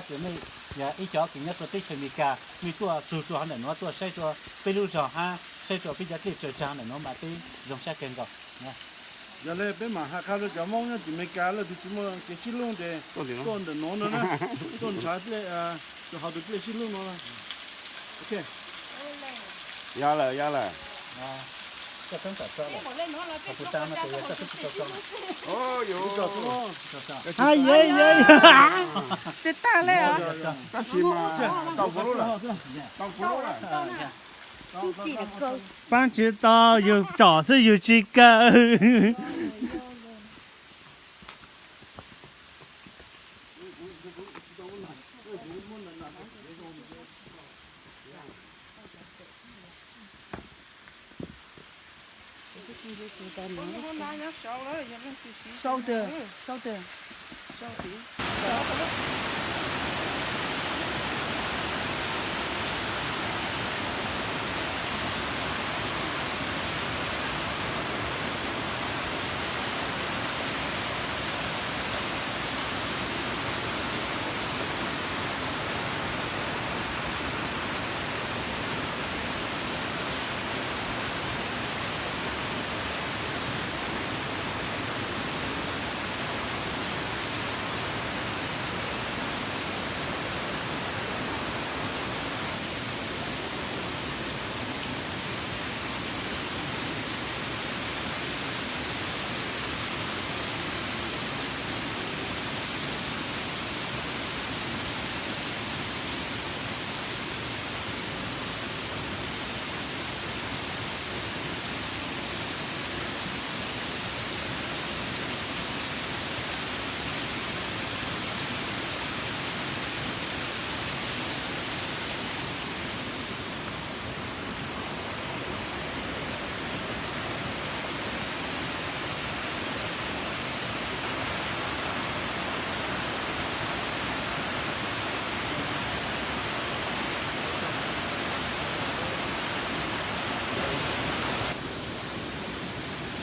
Kws mej yog ib cov kws nyob rua teb chaws Amelikas, mej tuaj txug rua hov ntawm nuav tuaj saib rua peb lub zog hab saib rua peb cov dlej tsaws tsag ntawm nuav mas peb zoo sab kawg nkaus. Yog le peb mam has qha rua cov Moob nyob tim Amelikas leej twg tsi muaj kev sib hlub tes tuaj ntawm nuav no na, tuaj nrhav dlej, hov tus dlej sib hlub no. Yog lawm, yog lawm. Tab sis mas tau kuv lub lawm. Paab tsi tau, yug tsom xwb yug tsi kaw. Sau twg, sau twg.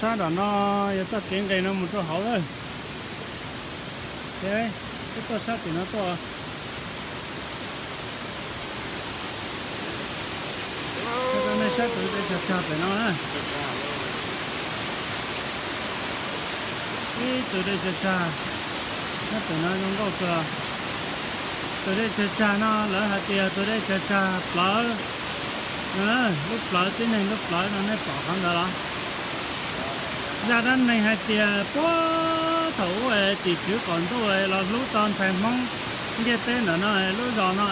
Sab nram no yog txoj kev nqes no mus rau hauv lawm. Peb tuaj sab tim no tuaj. Rau nej saib tus dej tsag tsag pem no na. Ib tug dej tsag tsag, nyob pem no zoo nkauj kawg. Tus dej tsag tsag no lawv hais tias tus dej tsag tsag plawv, lub plawv tib neeg lub plawv no nej pom qhov ntawd los? Zaj dab neeg hais tias puag thaum ub tim tswv qaum ntuj los hlub tau ntxhais Hmoob ntiaj teb ntawm no lub zos no.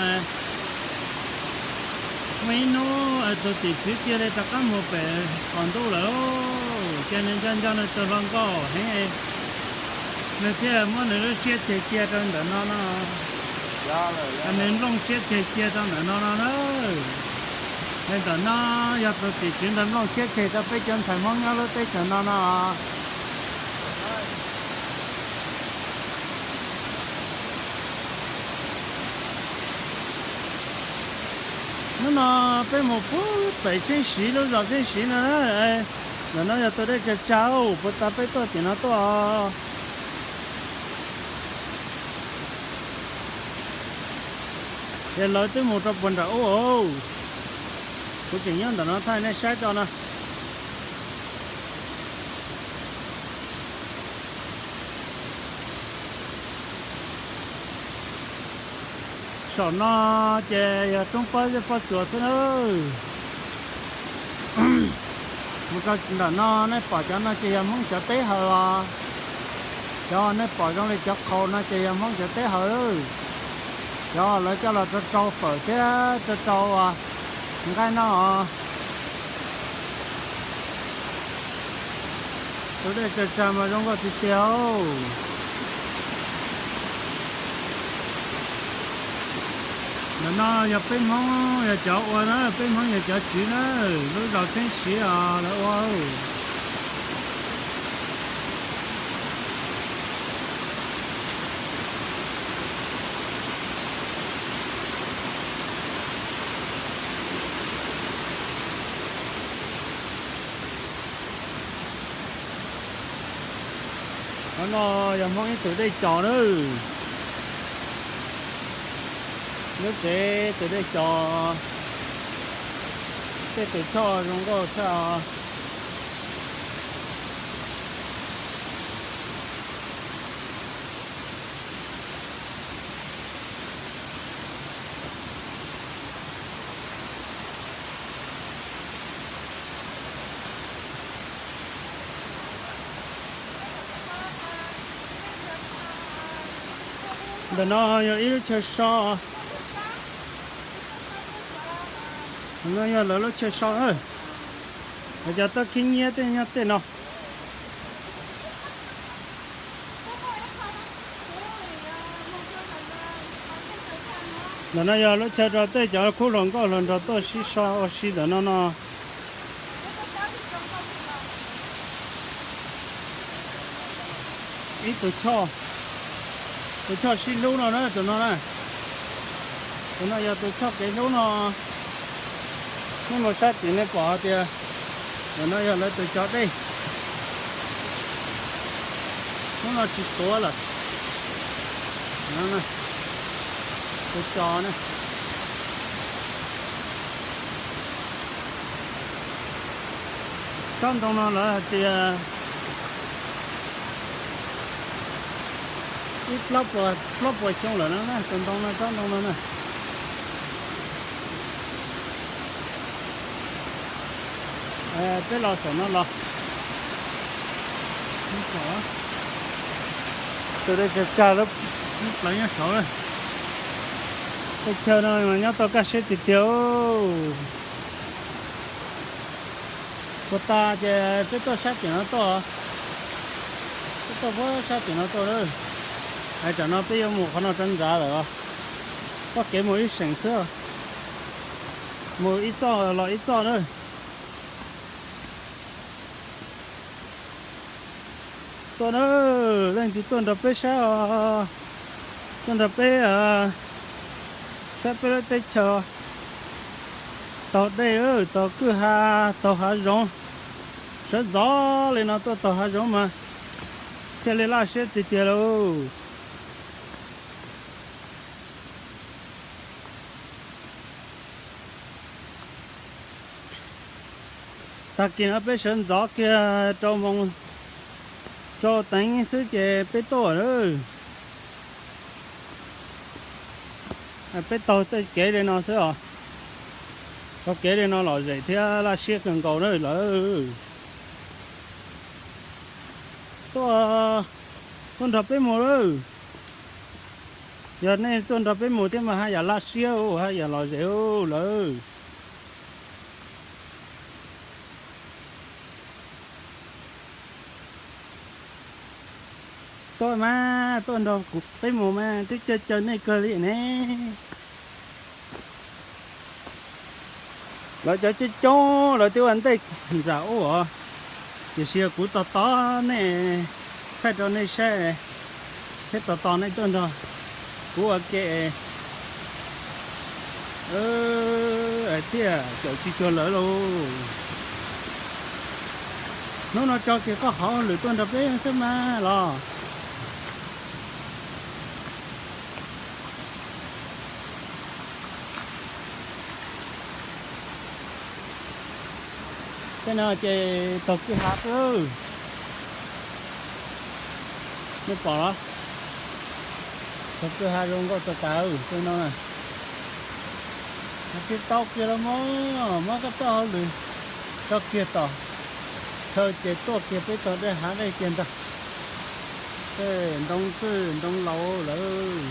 Muaj ib hnub tus tim tswv cia li rov qab mus pem qaum ntuj lawm, cia li nco nco nws tus hluas nkauj heev, nws thiaj muab nws lub siab ceg cia rau ntawm no no. Nws nplooj siab ceg cia rau ntawm no no na. Ntawm no yog tus tim tswv ntawd nplooj siab ceg rau peb cov ntxhais Hmoob nyob lub teb chaws no no. Hnub no peb mus puag pem Tsheeb Siv lub zos Tsheeb Siv no na. Ntawm no yog tus dej tsag tsag, puag ta peb tuaj tim no tuaj. Ces lawv twb mus rau puag nram ub. Kuv tseem nyob ntawm no thaij nej saib tso na. Saum no ces yog roob pob zeb pob tsuas xwb na. Mus rau ntawm no nej pom cov no ces yog Hmoob cov teb hawm os. Cov nej pom zoo li cov qhaus no ces yog Hmoob cov teb hawm. Cov lawv coj los rau rau fawm thiab rau rau nqaij noj os. Tus dej tsag tsag mas zoo nkauj tiag tiag. Ntawm no yog peb Hmoob yog cov ua na, peb Hmoob yog cov tswv na, lub zos Tsheeb Siv os lawv ua. Qhov no yog Hmoob ib tug dej cos na. Lub tsev tus dej cos, tej tus choj zoo nkauj thiab. Ntawm no yog ib lub chaw so. No yog lawv lub chaw so na. Lawv cov toj khib nyiab tej nyob tej no. Ntawm no yog lub chaw rau tej cov khub hluas nkauj hluas nraug tuaj sib so ua si ntawm no no. Ib tug choj, tus choj sib hlub no na, tus no na. Tus no yog tus choj kev hlub no. Nej mus sab tim nej pom tias ntawm no yog lawv tus cov dej. Hnub no tsis tuav lawm. Tus cos na. Tsob ntoo no lawv hais tias ib plaub puas, plaub puas xyoo lawm no na, tus ntoo no, tsob ntoo no na. Peb los saum no los. Tus dej tsag tsag lub plawv nyob saud. Tej chaw no mas nyob tau kaj siab tiag tiag. Puag ta ces peb tuaj sab tim no tuaj, peb tuaj puag sab tim no tuaj lawm. Hais tsam no peb yuav mus qhov no rau ntxav lawm os. Txoj kev mus ib seem xwb, mus ib txoj los ib txoj na. Tuaj na, leej twg tuaj nrog peb saib os, tuaj nrog peb saib peb lub teb chaws. Taug dej, taug kwj ha, taug hav zoov, sawv ntxov li no tuaj taug hav zoov mas thiaj li laj siab tiag tiag lauj. Tag kis no peb sawv ntxov kiag rau moos rau teev xwb ces peb tuaj lawm. Peb taug tej kev li no xwb os. Taug kev li no lom zem thiab laj siab kawg nkaus na lawm. Tuaj, tuaj nrog peb mus lawm. Yog nej tuaj nrog peb mus thiab mas haj yam laj siab, haj yam lom zem lawm. Tuaj mas, tuaj nrog kuv peb mus mas, twb caw caw nej kawg li ne. Lawv cov coob coob lawv twb ua ntej nram ub os, tiam sis kuv tos tos nej, thaij rau nej saib thiab tos tos nej tuaj nrog kuv ua ke thiaj caum tsis cuag lawv lauj. Hnub no tso kiag koj qhov hauj lwm tuaj nrog peb xwb mas los. Tej no ces taug kwj ha xwb. Nej pom los? Taug kwj ha zoo nkauj tas tas tej no na. Tsis tau kiag los mas, muab koj txoj hauj lwm tso kiag tom chaw ces tuaj kiag peb tog dej hav dej kiag ntag. Tej ntoo txwj ntoo laus lawm.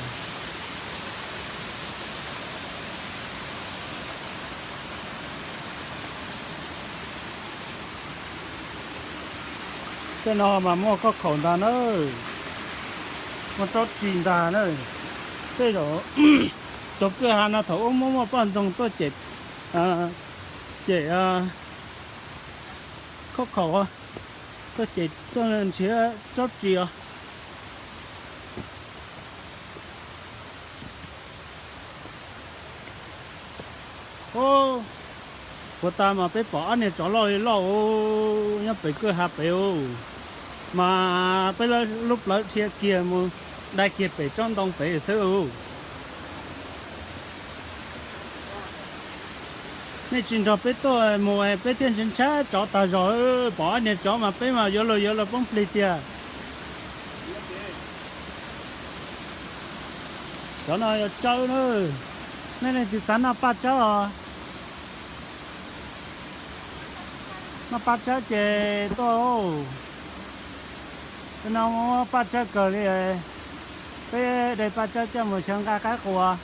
Tej no mas muaj khob khaum ntag na, muaj tsob ris ntag na. Tej zaum tus kwj ha no thaum ub muaj muaj poj ntxoog tuaj cem, cem khob khaum, tuaj cem tuaj nrhiav tsob ris os. Puag ta mas peb pom ob niag tsov loj li loj nyob pem kwj ha pem, mas peb lub plawv dhia kiag mus dai kiag pem tsob ntoo pem xwb. Nej tsis nrog peb tuaj mus peb thiaj ntshai ntshai tsov tag zog. Pom ob niag tsov mas peb mas yuav luag yuav luag poob plig tiag. Cov no yog tsawb na. Nej leej twg xav noj paj tsawb os? Noj paj tsawb ces tuaj. Tej no muab paj tsawb kawg li. Peb de paj tsawb coj mus xyaw nqaij qaib qus.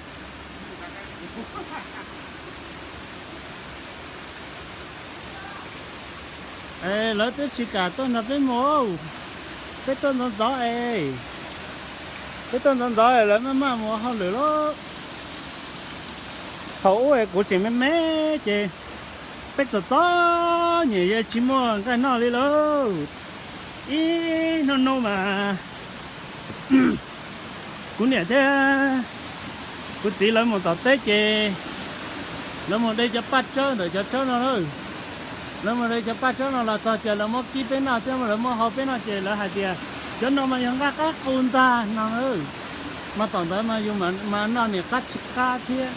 Es lawv twb tsis kam tuaj nrog peb mus. Peb tuaj ntxov ntxov es, peb tuaj ntxov ntxov es lawv maj maj mus hauj lwm lauj. Thaum ub es kuv tseem me me ces peb txom txom nyem yeej tsis muaj nqaij noj li lauj. Ib hnub hnub mas kuv niam thiab kuv txiv lawv mus tom teb ces lawv mus de cov paj tsawb ntawm cov tsawb no na. Lawv mus de cov paj tsawb no los txog ces lawv muab kib peb noj thiab lawv muab hau peb noj ces lawv hais tias cov no mas yog nqaij qaib qus ntag no na. Mas tom ntawd mas yus mas noj niam qab tsis qab thiab.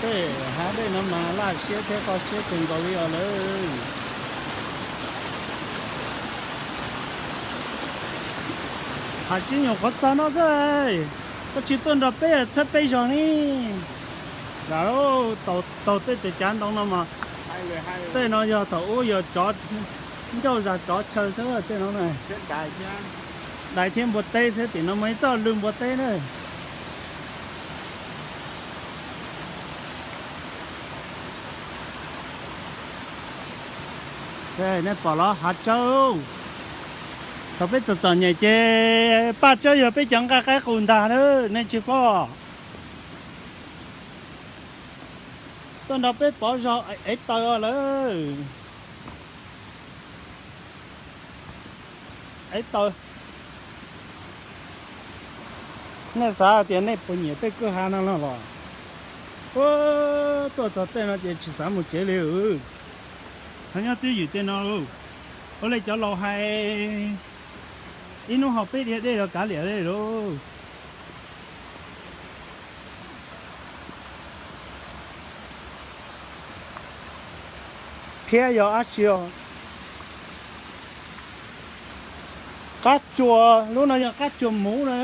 Tej hav dej no mas laj siab thiab kho siab kawg nkaus li os lawm. Hais tsis nyuam qhuav txog no xwb, koj tsis tuaj nrog peb txhawb peb zog ne. Lam taug tej tes cav ntoo no mas tej no yog thaum ub yog tsov ncauj zas tsov chaw xwb tej no na. Dais thiab npua teb xwb, tim no mas ib txoj lw npua teb na. Nej pom los hav tsawb, thaum peb txom txom nyem ces paj tsawb yog peb cov nqaij qaib qus ntag na, nej tsis paub. Tuaj nrog peb pov zog ev taws lawm. Ev taws. Nej xav tias nej puas nyiam tej kwj ha no no los? Tuaj txog tej no ces tsis xav mus tsev li. Ho nyob twj ywm tej no, ua li cov laus hais, ib hnub ho peb dhia dej los kav liam li lauj. Phiab yog dab tsi os? Qab tsuas, lub no yog qab tsuas muv na.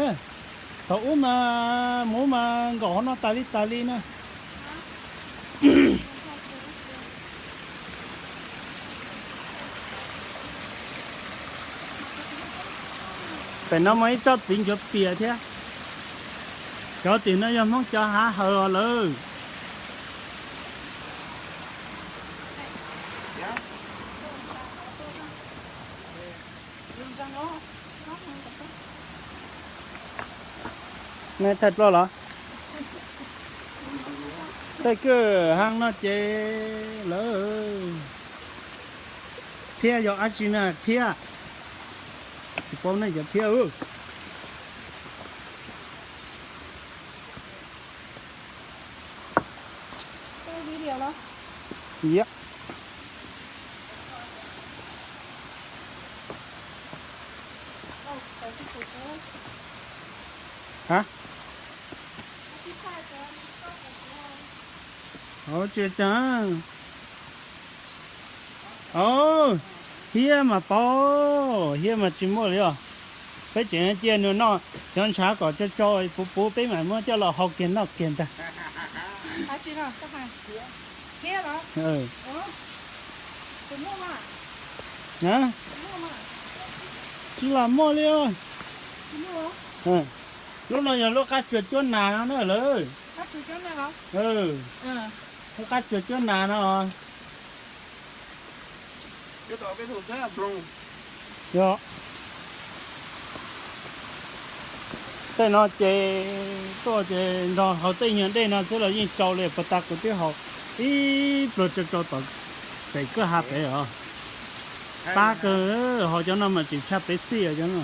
Thaum ub mas muv mas nkaum hauv no tas li tas li na. Pem no muaj ib tsob txiv ncuav pias thiab. Cov tim no yog Hmoob cov hav haws os lawm. Nej thaij plaub los? Thaij kwj ha no ces lawm. Phiab yog dab tsi na phiab? Tsis paub nej cov phiab. Ha? Tsis tau. Au, hiab mas paub, hiab mas tsis muaj li os. Peb tseem cia nws noj cov ntshav kom tsau tsau puv puv peb mam muab coj los hau kiag noj kiag ntag. Tsis lam muaj li os. Lub no yog lub qab tsuas cuab nas no na lawm. Lub qab tsuas cuab nas no. Yog. Tej no ces tuaj ces nrog haus tej nyuag dej no xwb los yeej tsau li, puag ta kuv twb haus ib pluag tsau tsau tom pem kwj ha pem os. Pab kawg, haus cov no mas tseem tshaj Pepsi cov no.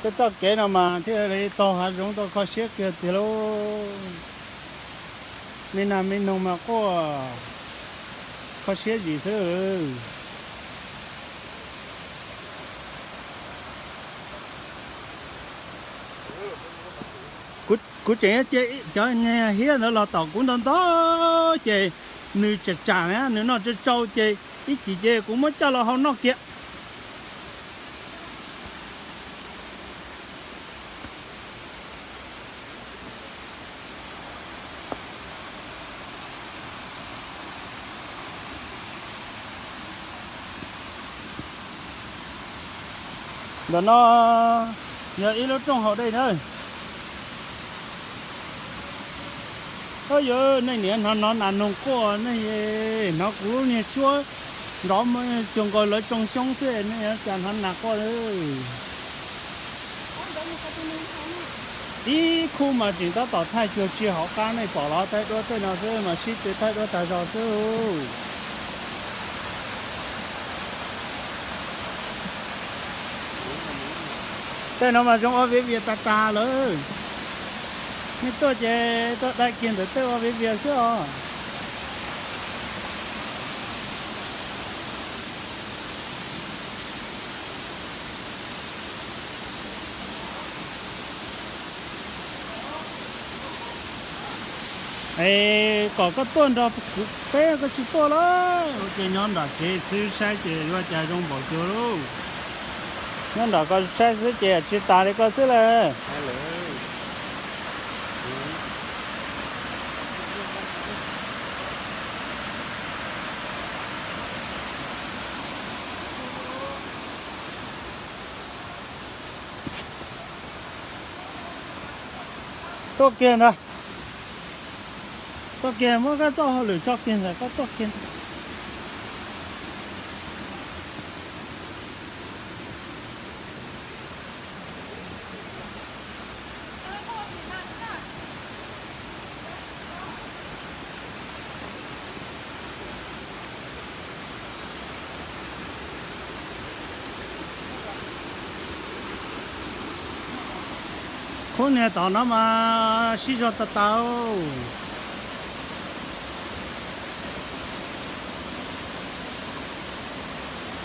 Tej txoj kev no mas thiaj li taug hav zoov tau kho siab kiag tiag lauj. Me nas me noog mas quaj kho siab zim xwb. Kuv tseem cia cov niag hiab ntawd los tom kuv ntau ntau ces nws tsam tsam na, nws noj tsau tsau ces ib chim ces kuv muab coj los hau noj kiag. Ntawm no yog ib lub rooj haus dej na. Yog nej niam hnov hnov nas noog quaj, nej hnov kuv lub niag suab nrov cuag nkaus lawv tsoo xyoob xwb, nej yuav cas hnov nas quaj. Ib khub mas tseem tab tom thaij cuag tsis hauv qab, nej pom los thaij duab tej no xwb mas sib tw thaij duab tag zog xwb. Tej no mas zoo ua viav vias tas tas lawm. Nej tuaj ces tuaj dai kiag ntawm tej ua viav vias xwb os. Es kom koj tuaj nrog kuv peb, koj tsis tuaj lawm, ua cas nyob nram kev xwb saib ces yuav cas zoo npaum cuag lauj. Nyob nram koj saib xwb ces tsis tas li koj xwb lawm. Tuaj kiag ntag. Tuaj kiag, muab koj txoj hauj lwm tso kiag ntawd, koj tuaj kiag ntag. Khub niag tom no mas sib zog tas tas.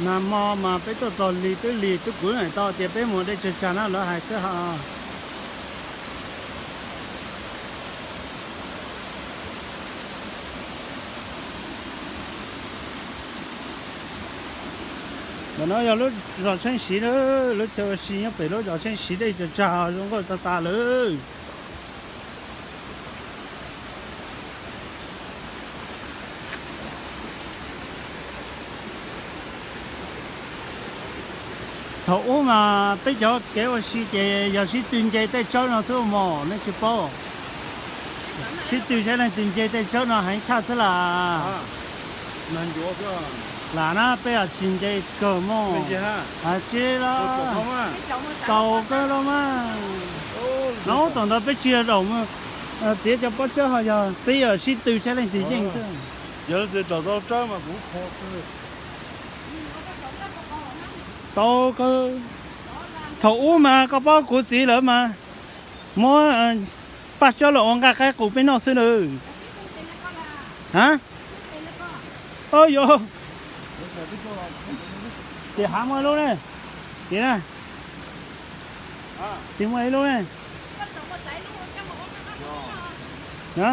Nag hmo mas peb tuaj txog lig twb lig, twb kuv hais tau tias peb mus dej tsawg tsag na, lawv hais xwb ha. Ntawm no yog lub zos Tsheej Siv, lub chaw ua si nyob pem lub zos Tsheej Siv, dej tsawg tsag zoo nkauj tas tas lawm. Thaum ub mas peb cov kev ua si ces yog sib tw nce tej tsawb no xwb mog, nej tsis paub. Sib tw saib leej twg nce tej tsawb no heev tshaj xwb las. Lam na peb tsis nce kawg mog. Tsis los tau kawg los mas. No thaum ntawd peb tsis yog zaum tiav cov pob tsawb ho yog peb yog sib tw saib leej twg yeej xwb. Tau kawg. Thaum ub mas koj paub kuv txiv lawv mas muab paj tsawb los ua nqaij qaib qus peb noj xwb na. Ha? Yog. Ces hav muaj ib lub ne. Ces na. Ces muaj ib lub ne.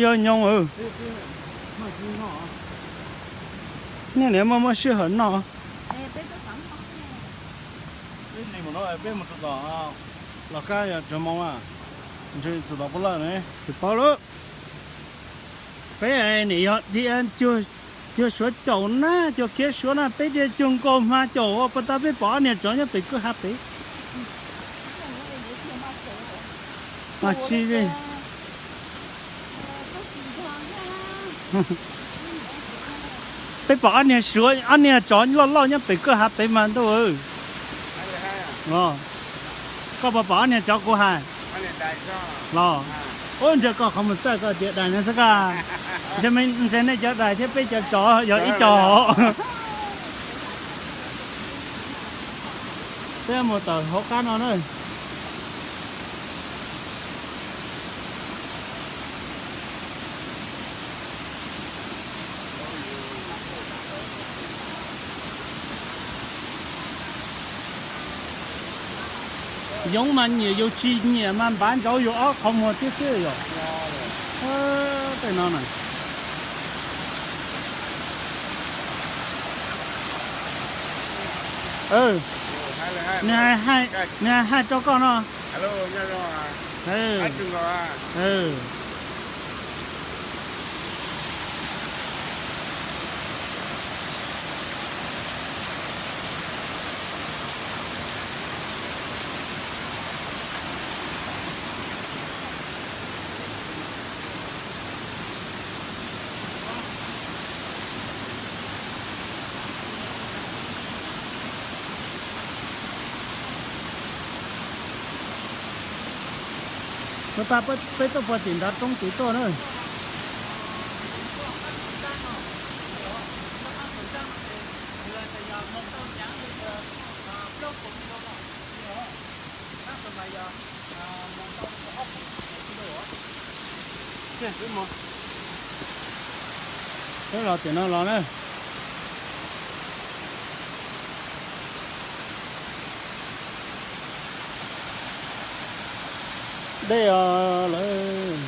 Yog nyoog. Nej niam muaj muaj sij hawm noj. Los kab yog tsawg moo a? Ntshe txog tom puab lawj ne. Tsis paub lawm. Peb niam yog dhia cuag suav caum na, cuag khiav suav na, peb dhia cuag nkaus hma caum ua pas tas peb pom ob niag tsov nyob pem kwj ha pem. Mas tsis li. Peb pom ob niag suav, ob niag tsov loj loj nyob pem kwj ha pem mas ntuj. Koj puas pom ob niag tsov kuv hais los? Ub, ntshe koj qhov muag txawj koj tias dais no xwb koj. Ntshe nej cov dais thiab peb cov tsov yog ib co hov. Peb mus tawm hauv qab no na. Yoov mas nyiam yus tsis nyiam mas npav ntsauv yus ob qhov muag tib si yom. Tej no na. Nws hais, nws hais rau koj no. Puag ta peb tuaj puag tim nrad roob tid tuaj na. Peb los tim no los na. Dej os lawm.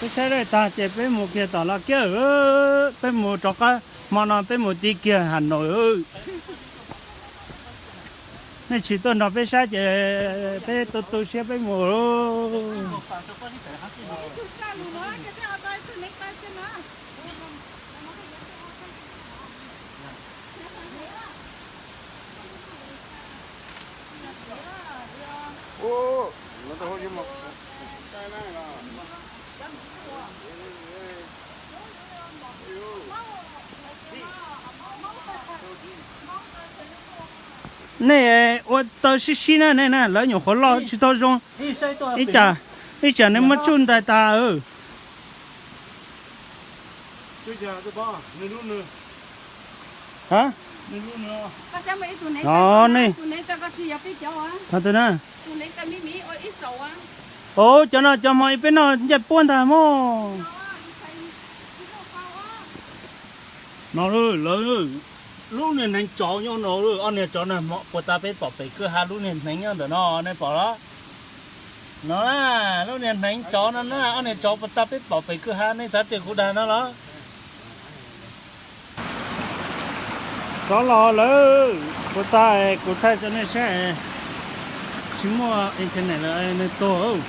Peb saib dej tag ces peb mus kiag tom Los Kiab, peb mus rov qab, hmo no peb mus ti kiag Hà Nội. Nej tsis tuaj nrog peb saib ces peb tu tu siab peb mus. Nej ua taw sib sib na, nej na, lawv nyuam qhuav loj tsis tau zoo. Ib tsam, ib tsam nws muab tsuj ntais tas. Os, nej, tus na, cov no cov hmo peb noj ncaij puab ntag mog. No lawv, lub niag hneev tsov nyob no, ob niag tsov na, puag ta peb pom pem kwj ha lub niag hneev nyob ntawm no, nej pom los? No na, lub niag hneev tsov no na, ob niag tsov puag ta peb pom pem kwj ha, nej xav tias kuv dag no los? Tsov los lawm, puag ta kuv thaij rau nej saib, tsis muaj internet lawm nej tuag.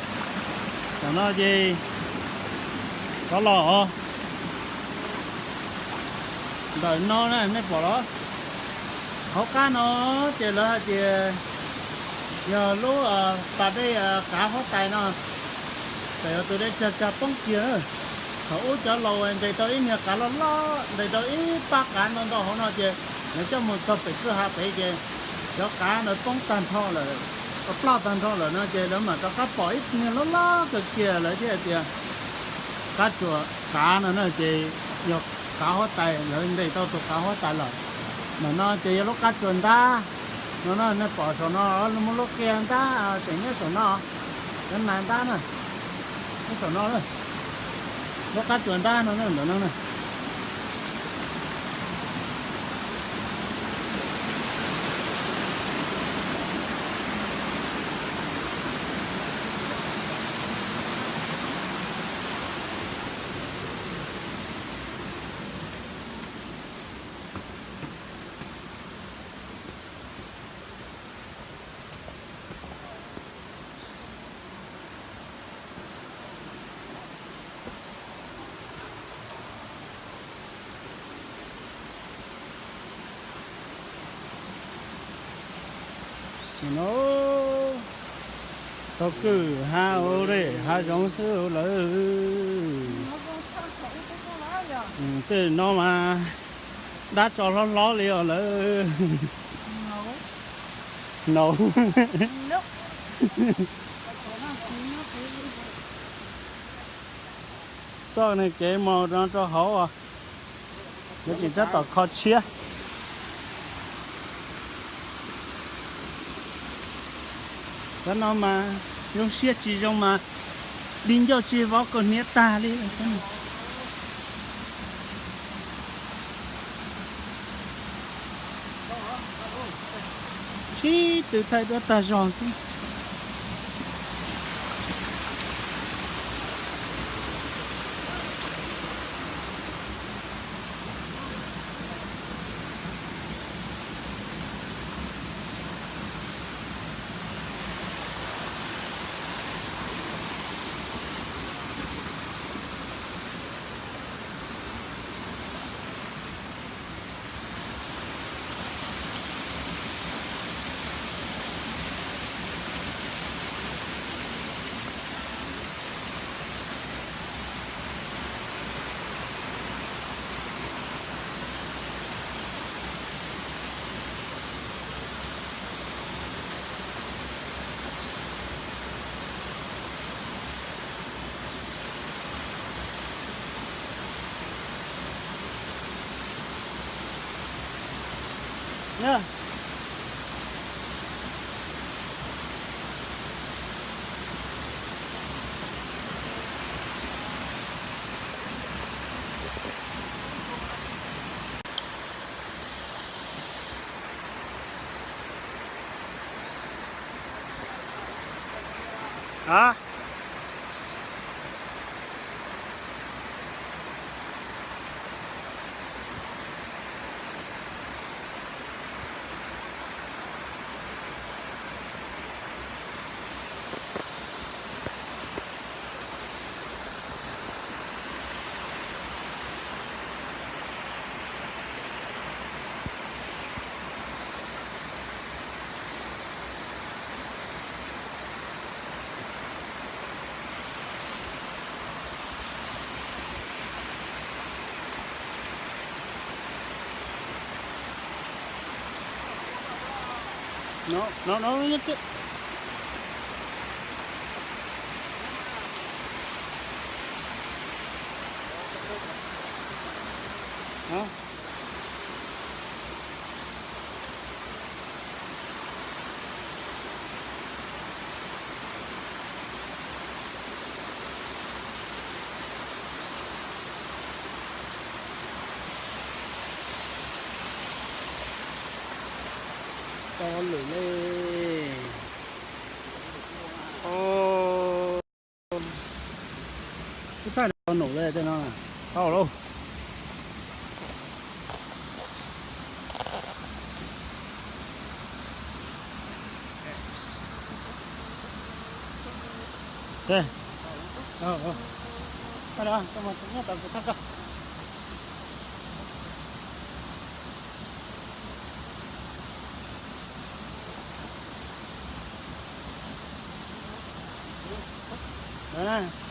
Tam no ces tsov los. Ntawm no na nej pom los? Hauv qab no ces lawv hais tias yog lub pas dej qav huab tais no, txawm yog tus dej tsag tsag poob kiag. Thaum ub cov laus ntes tau ib niag qav loj loj, ntes tau ib pab qav ntau ntau hauv no ces lawv coj mus txog pem kwj ha pem ces cov qav ntawd poob tag nrho lawm, ploj tag nrho lawm no ces lawv mam rov qab pom ib niag loj loj kawg kiag lawv thiaj hais tias qab tsuas qav no na ces yog qav huab tais, lawv ntes tau tus qav huab tais lawm. Ntawm no ces yog lub qab tsuas ntab no na, nej pom saum no muaj lub qia ntab tseem nyob saum no, cov nas ntab na, nyob saum no, lub qab tsuas ntab no na, ntawm no na. No, tau kwj ha ua dej hav zoov xwb lawm. Tej no mas dab tso hlob hlob li os lawm. No, txoj niag kev mus no rau hauv, lawv tseem tab tom kho tshiab. Cov no mas zoo siab tsis zoo mas di ncauj tsis vov kaus hniav tag li. Sib tw thaij duab tag zog xwb. Hả? No, no, no, no, no. Hả? Tau lwm li. Ub, thaij tau num li tej no. Tau lauj.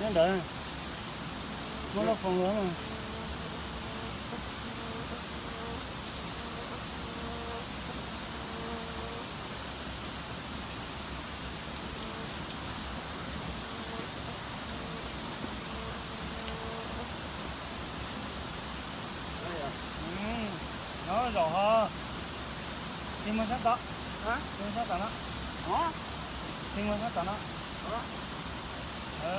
Nyob ntawd, muab lub foos los mas. Nyob zaum ho. Tig mus sab tod. Tig mus sab tod no. Tig mus sab tod no. Ua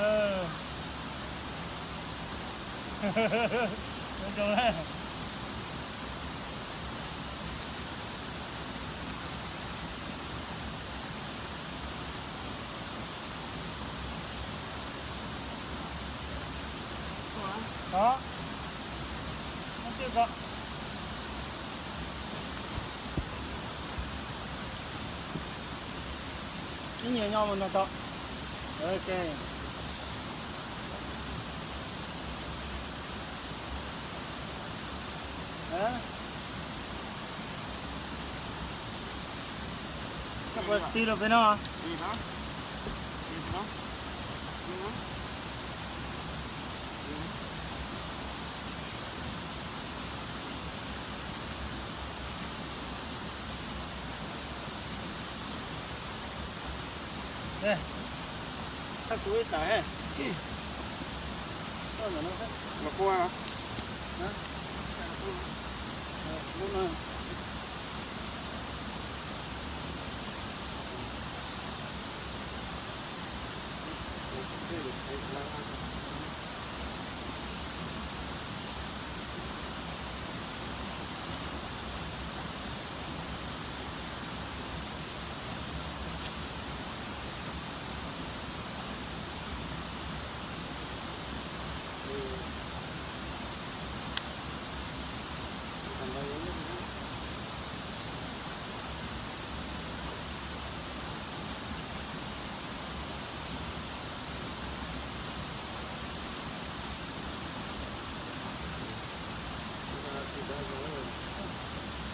zoo na. Tod, muab twj ko. Ib nyuag nyob mus nrog tau. Ok. Koj puas tig los pem no? Thaj kuv ib tawm he. Los kua. Lub no.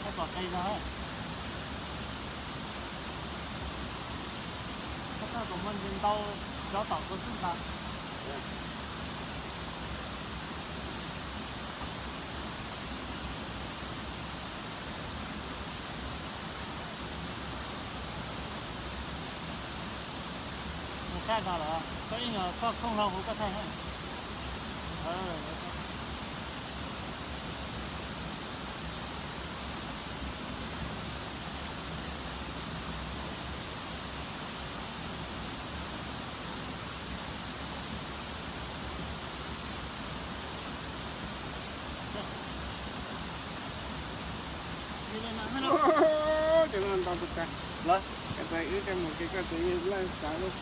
Koj tom qe zog. Koj txhob kom muaj ntau, rov tom koj xwb ntag. Mus sab zog lawm, koj ib nyuag koj khooj hlau huv koj thaij. Ces no nta tus tas, wb mus ces koj tus yeej laj xav lub.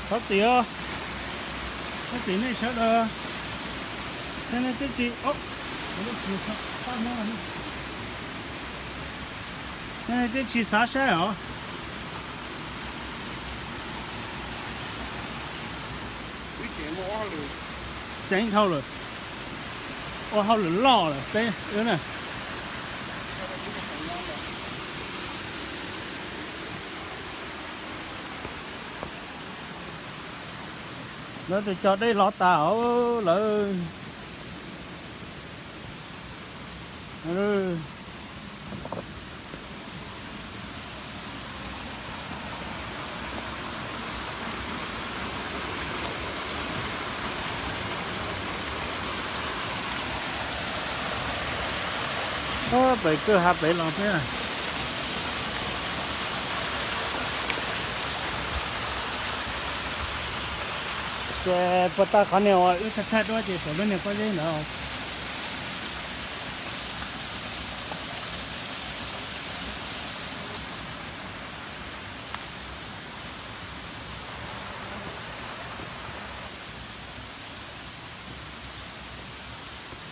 Thov txim os, thov txim nej sawv daws, nej twb tsis, nej twb tsis xav saib os. Ceev dhau lawm, ua hauj lwm loj lawm peb wb na. Lawv tus cog dej los tas os lawv. Pem kwj ha pem los peb. Ces puas tau qhov niag uas wb thaij thaij duab ces pem lub niag pob zeb ntawd.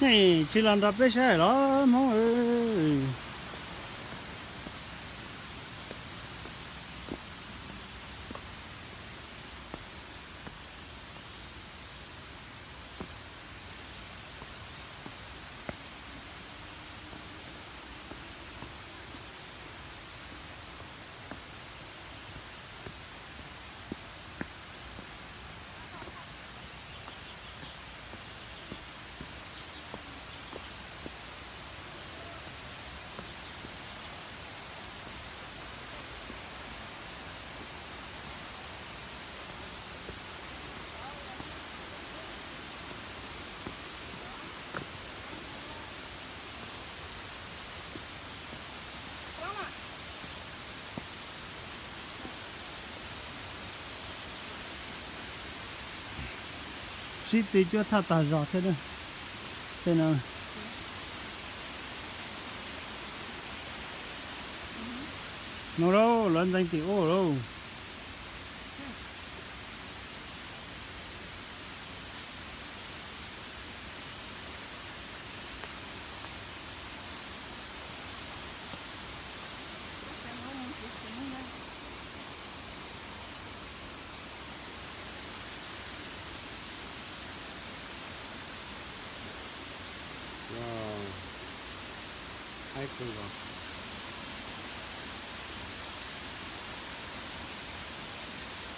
Nej tsis los nrog peb saib los Hmoob. Sib tw cuab thaj tag zog thiab. Tej no, no lauj, lawv ntxeev tim ub lauj.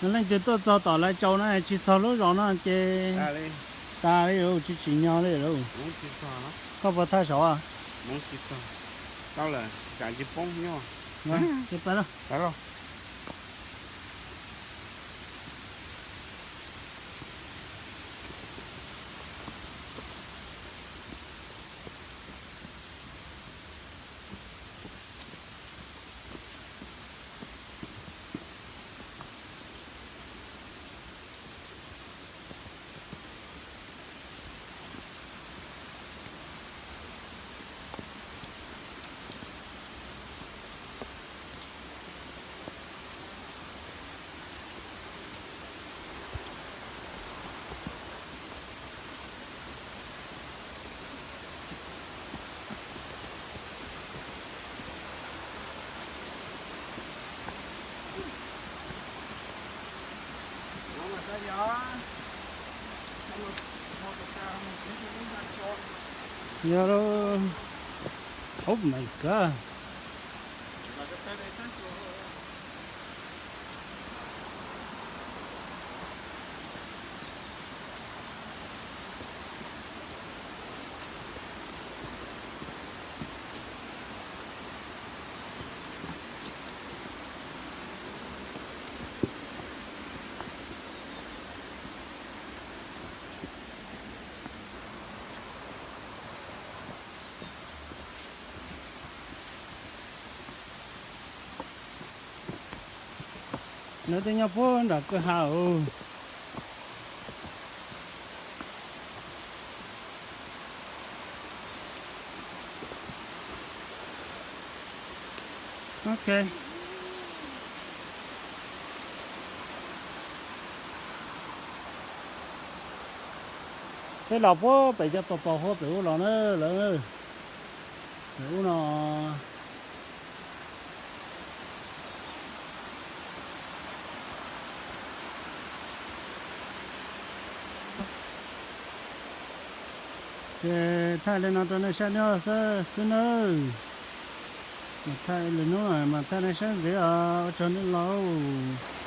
Leej twg tuaj txog tom Lawv Tsau no tsis txog lub zos no ces tas li lauj, tsis tsim nyog li lauj. Koj puas thaj saud? Tau lawm, tsam tsis poob nyob. Ces pab lauj. Yog lawm. Oh my god. Lawv twb nyob puag nram kwj ha os. Ok. Peb los puag pem cov pos pos huab pem ub los na lawm. Pem ub no. Ces thaij li no rau nej saib nyob xwb nawb. Mas thaij li hnub mas thaij nej saib ntxiv os, ua tsaug nej los.